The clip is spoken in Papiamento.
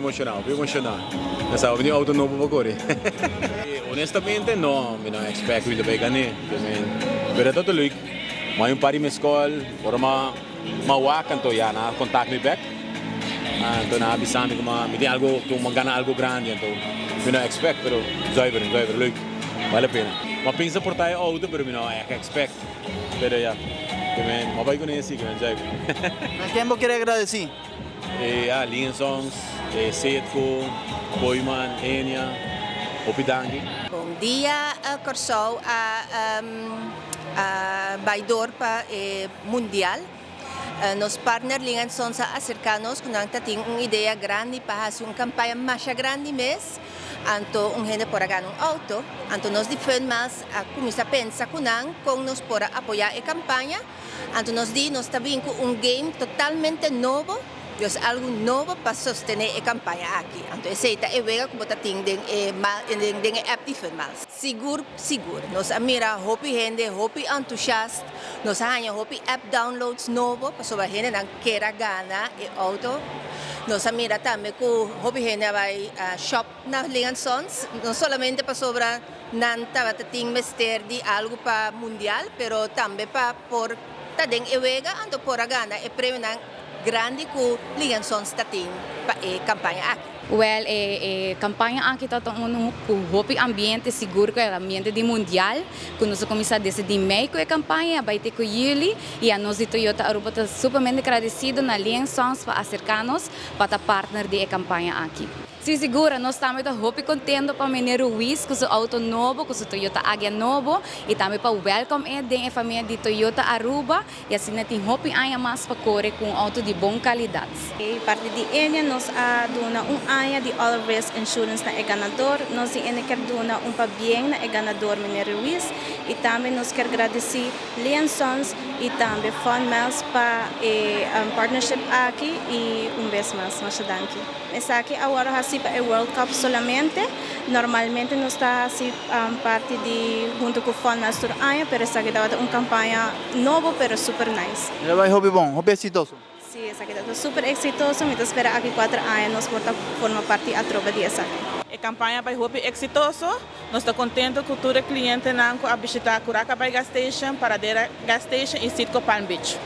emociona, hopi emociona. Mi sa mi tin auto nobo pa core. Honestamente no, mi no expect cu mi ta bay gane. Pero ta leuk. Mi hay un par di missed call, ora mi a wak anto ya nan a contact mi back. Anto nan a bisa mi cu mi tin algo, cu mi a gana algo grandi anto mi no expect pero zuiver, zuiver, leuk. Bale la pena. Mi a pensa por ta e auto pero mi no expect. Pero ya, mi a bay cune si, zuiver. Na ken bo kier agradeci? Ya, Lee Sons, Citgo, Kooyman, Enia, hopi danki. Bon dia, Kòrsou a bai dor pa e Mundial. Nos partner Lee Sons a aserká nos ku nan tin un idea grandi pa hasi un kampaña mas grandi mes. Anto un hende por a gana un outo. Anto nos di Fun Miles a kuminsá pensa ku nan kon nos por apoyá e kampaña. Anto nos di nos ta bin ku un game totalmente nobo. Dus algo nobo pa sostené e kampaña aki. Anto esei ta e wega ku bo tin den e den e app di Fun Miles. Sigur, sigur. Nos a mira hopi hende, hopi entusiasta. Nos a haña hopi app downloads nobo pasobra hendenan kier gana e outo. Nos a mira tambe ku hopi hende a bai shop na Lee Sons, no solamente pasobra nan tabata tin mester di algo pa Mundial, pero tambe pa por ta den e wega anto por a gana e premionan grandi ku Lee Sons ta tin pa e kampaña aki. Well, e kampaña aki ta un hopi ambiente, sigur ku e ambiente di Mundial, ku nos a kuminsá desde mei ku e kampaña, bai te ku yüli, i nos di Toyota Aruba ta sumamente gradesido na Lee Sons pa aserká nos pa ta partner di e kampaña aki. Si, sigur, nos tambe ta hopi kontentu pa meneer Ruiz ku su outo nobo, ku su Toyota Agya nobo, i tambe pa welcome e den e famia di Toyota Aruba, i asina tin hopi aña mas pa kore ku un outo di bon kalidat. E parti di Enia nos a duna un aña di all risk insurance na e ganadó. Nos di Enia kier duna un pabien na e ganadó, meneer Ruiz, i tambe nos kier gradisí Lee Sons i tambe Fun Miles pa e partnership aki i un bes mas. Masha danki. Esaki awor hasi pa e World Cup solamente. Normalmente nos ta hasi parti di huntu ku Fun Miles tur aña, pero esaki tabata un kampaña nobo pero super nice. El a bai hopi bon, hopi eksitoso. Si, esaki ta super eksitoso. Mi ta spera aki 4 aña nos por forma parti atrobe di esaki. E kampaña a bai hopi eksitoso. Nos ta kontentu ku tur klientenan ku a bishitá Curaca Bay Gas Station, Paradera Gas Station i Citgo Palm Beach.